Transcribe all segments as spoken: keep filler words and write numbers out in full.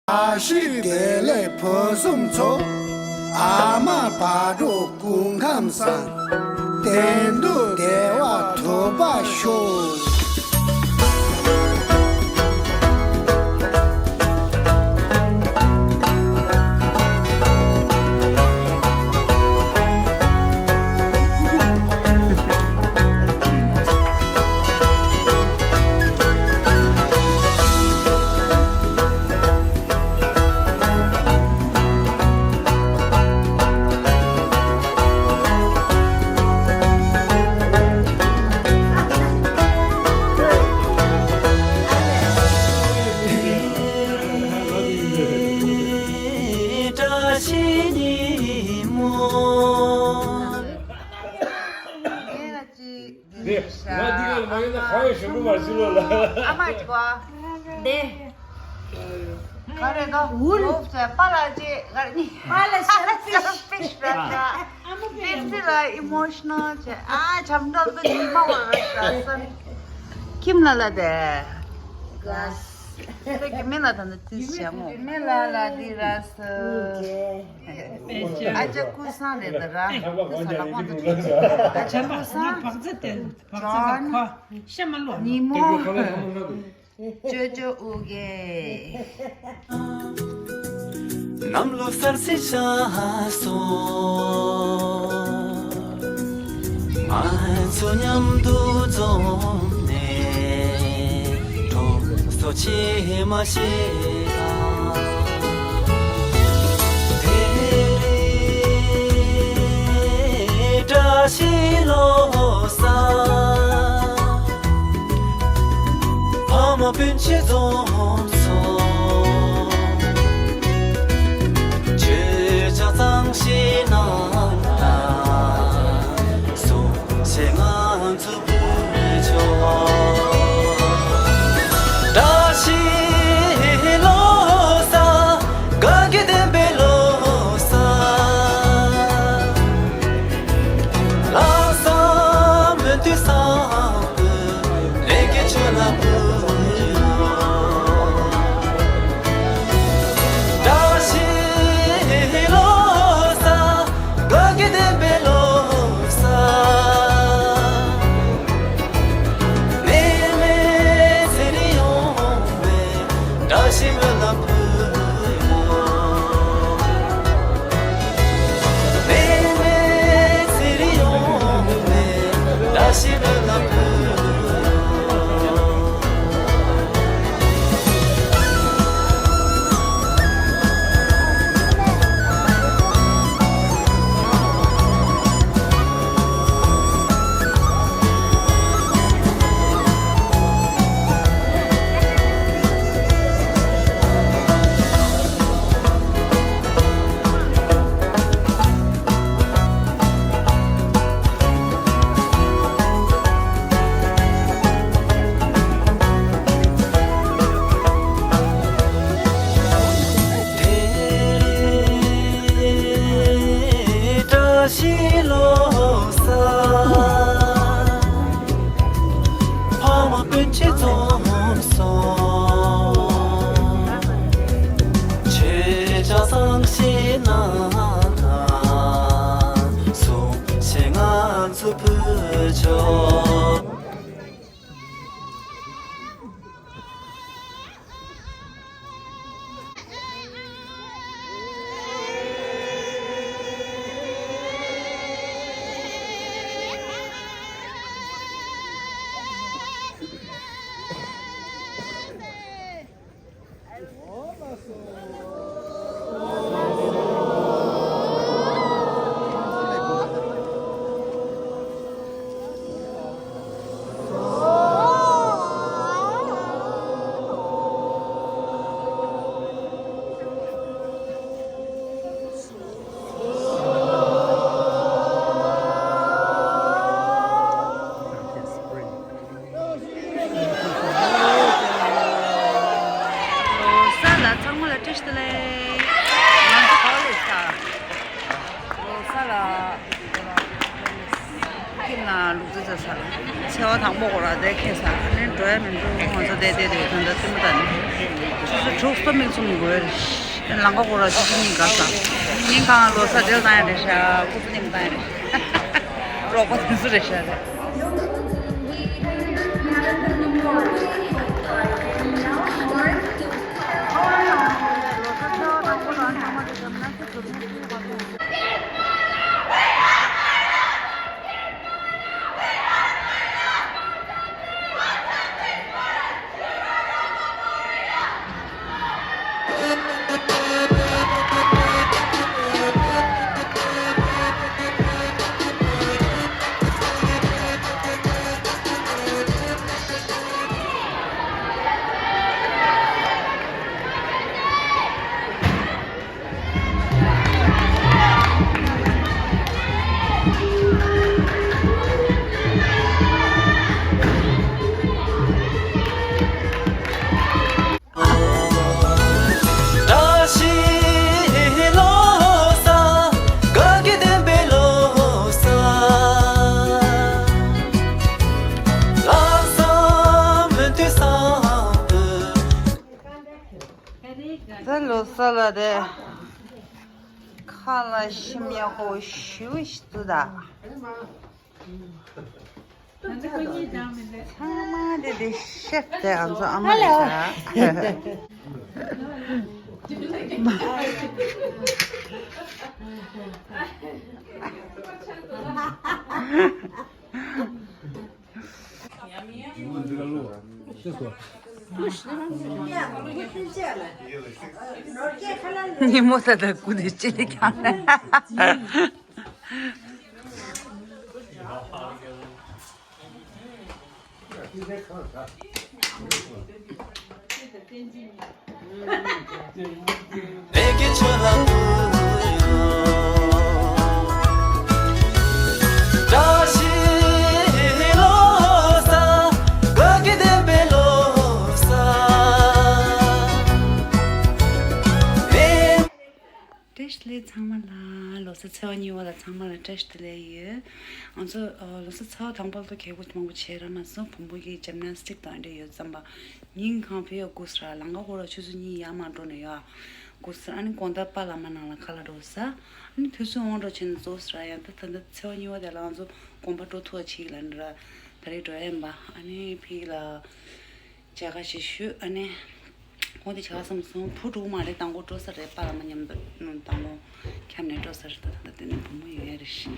བཀྲ་ཤིས་བདེ་ལེགས་ཕུན་སུམ་ཚོགས། ཨ་མ་བག་དྲོ་སྐུ་ཁམས་བཟང་། བདེ་སྡུག་བདེ་བ་ཐོབ་པར་ཤོག། བཀྲ་ཤིས་ཉིན་མོ། ངས་ཅིག་འདི་ང་འདི་ག་ལ་མ་ཡིན་ན་ཁ་ཡོད་ཞུ་གི་མ་ཞུ་ལོ་ལ། ཨ་མ་ཅིག་བ། འདི། ག་རེ་ད། འུར། འོབ་ཟེར་པ་ལ་ཅེ་ག་རེ་ནི། པ་ལ་ཤ་ལ་ཤ་ལ་ཕིཤ་ར་ད། ཨ་མ་ཕིཤ་ལ་ཨི་མོ་ཤི་ནལ་ཅེ། ཨ་ཆམ་འདྲ་ལ་ཉི་མ་བ་ར་ཤ་སན། ཁྱིམ་ལ་ལ་དེ། ག་ས། ཁྱིམ་ལ་ད་ནི་ཏིས་ཞང་ངོ། ཁྱིམ་ལ་ལ་དི་ར་ས། ཨ་ཅག་ཀུ་སང་རེད་ད་ར། ཀུ་སང་ལ་ཁོང་དུ་ཨ་ཅག་ཀུ་སང་། བག་ཙེ་དེ། བག་ཙེ་ད་ཁོ། ཤ་མ་ལོ། ཉི་མོ། ཅོ་ཅོ་ཨུ་གེ། གནམ་ལོ་གསར་ཚེས་ཤར་སོང་། ང་ཚོ་མཉམ་དུ་འཛོམས་ནས་སྤྲོ་སོ་ཆེ་མ་བྱེད་ཨ། དེ་རིང་བཀྲ་ཤིས་ལོ་གསར། ཕ་མ་སྤུན་མཆེད་འཛོམས་སོང་། མཆོད་ཆང་གཙང་བཞེས་གནང་དང་། གསུང་བཤད་ང་ཚོ་ཕུལ་ཆོག། བཀྲ་ཤིས་ལོ་གསར། དགའ་སྐྱིད་ལྡན་པའི་ལོ་གསར། ལྷག་བསམ་མུ་མཐུད་བཟང་པོས་ལེགས་སྐྱེས་ཁྱོད་ལ་ཕུལ་ཡོང་། བཀྲ་ཤིས་ལོ་གསར། དགའ་སྐྱིད་ལྡན་པའི་ལོ་གསར། ནད་མེད་ཚེ་རིང་ཡོང་བའི་བཀྲ་ཤིས་སྨོན་ལམ་ཕུལ་ཡོང་། ནད་མེད་ཚེ་རིང་ཡོང་བའི་བཀྲ་ཤིས་སྨོན་ལམ་ཕུལ་ཡོང་། དེ་རིང་བཀྲ་ཤིས་ལོ་གསར། ཕ་མ་སྤུན་མཆེད་འཛོམས་སོང་། མཆོད་ཆང་གཙང་བཞེས་གནང་དང་། གསུང་བཤད་ང་ཚོ་ཕུལ་ཆོག། ལོ་གསར་ལ་ཚང་མ་ལ་བཀྲ་ཤིས་བདེ་ལེགས། ང་ཚོ་ག་པར་སླེབས་ས། ལོ་གསར་ལ། ཁྱིམ་ནང་ལུག་རྫི་རྫི་ས་ལ། ཚེས་པ་དང་པོ་སྐོར་ར་དེ་ཁེལ་ས་ནི་འགྲོ་ཡ་མི་འགྲོ་ང་ཚོ་བསྡད་བསྡད་དེ་ད་ལྟ་རྩེད་མོ་ལྟ་ནས་ཆུ་ཚོད་དྲུག་ཙམ་མིག་བཙུམ་དགོས་རེད། ལམ་ཁ་སྐོར་ར་ཆུ་ཚོད་གཉིས་འགག་ས་ཉིན་གང་ལོ་གསར་དེར་བཏང་ཡ་རེད་ཤག་སྐུ་ཚེ་རིང་བཏང་ཡ་རེད། རོགས་པ་དེ་ཚོ་རེད་ཤག་རེད། ད་ལོ་གསར་ལ་དེ་ཁ་ལ་ཞིམ་ཡག་པོ་ཞུ་ཞུ་ད། ཚང་མ་དེ་དེ་ཤེབ་དེ་ང་ཚོ་ཨ་མ་ལ་ཧ་ལོ། ཉིན་མོ་ད་ད་སྐུ་དེ་ཅི་ལས་ཀྱང་། བཀྲ་ཤིས་བདེ་ལེགས་ཚང་མ་ལ། ལོ་གསར་ཚེས་པ་གཉིས་པ་ལ་ཚང་མ་ལ་བཀྲ་ཤིས་བདེ་ལེགས་ཡོད། ང་ཚོ་ཨ་ལོ་གསར་ཚེས་པ་དང་པོ་ལ་གད་མོ་མང་པོ་བྱས་ར་མ་སོང་། བུ་མོ་གི་ཇིམ་ནེ་སི་ཊིག་དང་འདྲ་ཡོད་ཙམ་པ། ཉིན་གང་ཕེབས་ཡོད་སྐུ་སྲ་ལམ་ཁ་སྐོར་ལ་ཆུ་ཚོད་གཉིས་ཡར་མར་འགྲོ་ནས་ཡོད་སྐུ་སྲ། ཨ་ནི་དགོང་དག་པཱ་བླ་མ་ནང་ལ་ཁ་ལག་འགྲོ་ས། ཨ་ནི་དུས་ཚོད་འོང་འགྲོ་བྱས་ནས་རྫོགས་སྲ། ཡང་ད་ད་ལྟ་ཚེས་པ་གཉིས་པ་དེ་ལ་ང་ཚོ་དགོན་པ་འགྲོ་ཐུབ་པ་བྱེད་ཀྱི་ལ་འདྲ། ད་རེས་འགྲོ་ཡ་ཡིན་པ། ཨ་ནི་ཕ་གི་ལ། མཇལ་ཁ་ཞིག་ཞུས། ཨ་ནི་ཁོང་དེ་བྱ་བ་བསམ་སོང་། བུ་འགྲོ་མ་རེད། དང་པོ་འགྲོ་ས་རེད། པཱ་ལ་མ་མཉམ་དུ་དང་པོ་འཁྱམས་ནས་འགྲོ་ས་རེད། ད་ད་ལྟ་དེ་ནས་བུ་མོ་ཡོད་ཡ་རེད་ཤི།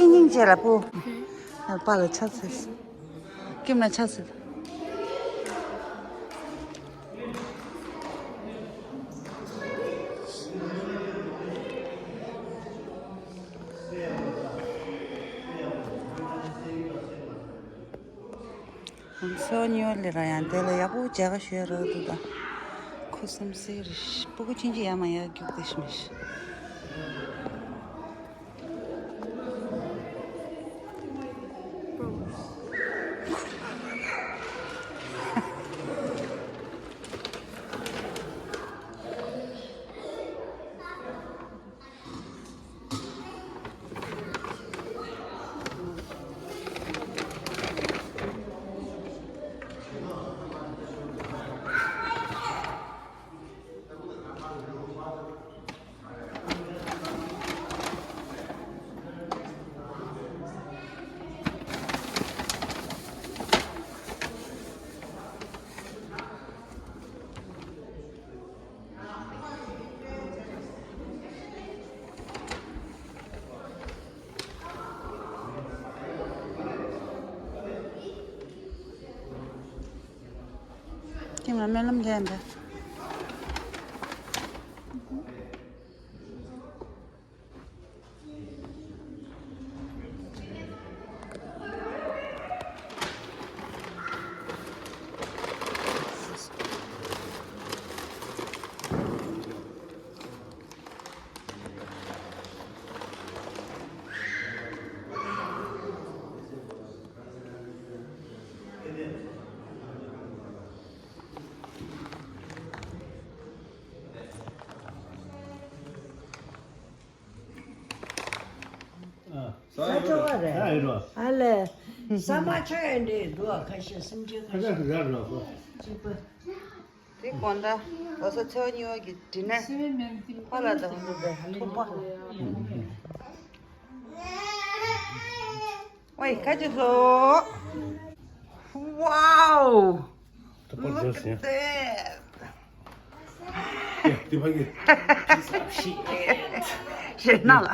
སྙིང་རྗེ་ལ་པོ། ཨ་པཱ་ལ་ཆ་ཚེས། ཀིམ་ལ་ཆ་ཟེར། ཚེས་པ་གཉིས་པ་ལས་ར་ཡང་དེ་ལ་ཡག་པོ་མཇལ་ཁ་ཞུ་ཡ་རག་འདུག་ད། ཁུ་སིམ་སེ་རེད། སྤུ་གུ་ཆུང་ཆུང་ཡ་མ་ཡ་རྒྱུག་དེ་ཤི་མི་ཤི། ཁྱིམ་ལ་སྨོན་ལམ་ལྷན་འདྲ། ས་ཆོག་ག་རེད། ཨ་ཡོད་རོ། ཨ་ལས། ས་མ་ཆོག་ཡ་འདྲེ་འདུག་ཁ་ཤས་སེམས་ཅན་ཁ་ཤས། ཁ་ཤས་ར་རོ། གཅིག་པ། དེ་དགོང་དག་ལོ་གསར་ཚེས་པ་གཉིས་པ་གི་ཌི་ནར་ཁོ་ལ་དང་འདུག་པའི་ཐུག་པ། ཝེ་ཁ་ཅིག་ལོ། Wow! Look at that! ཞེད་སྣང་ལ།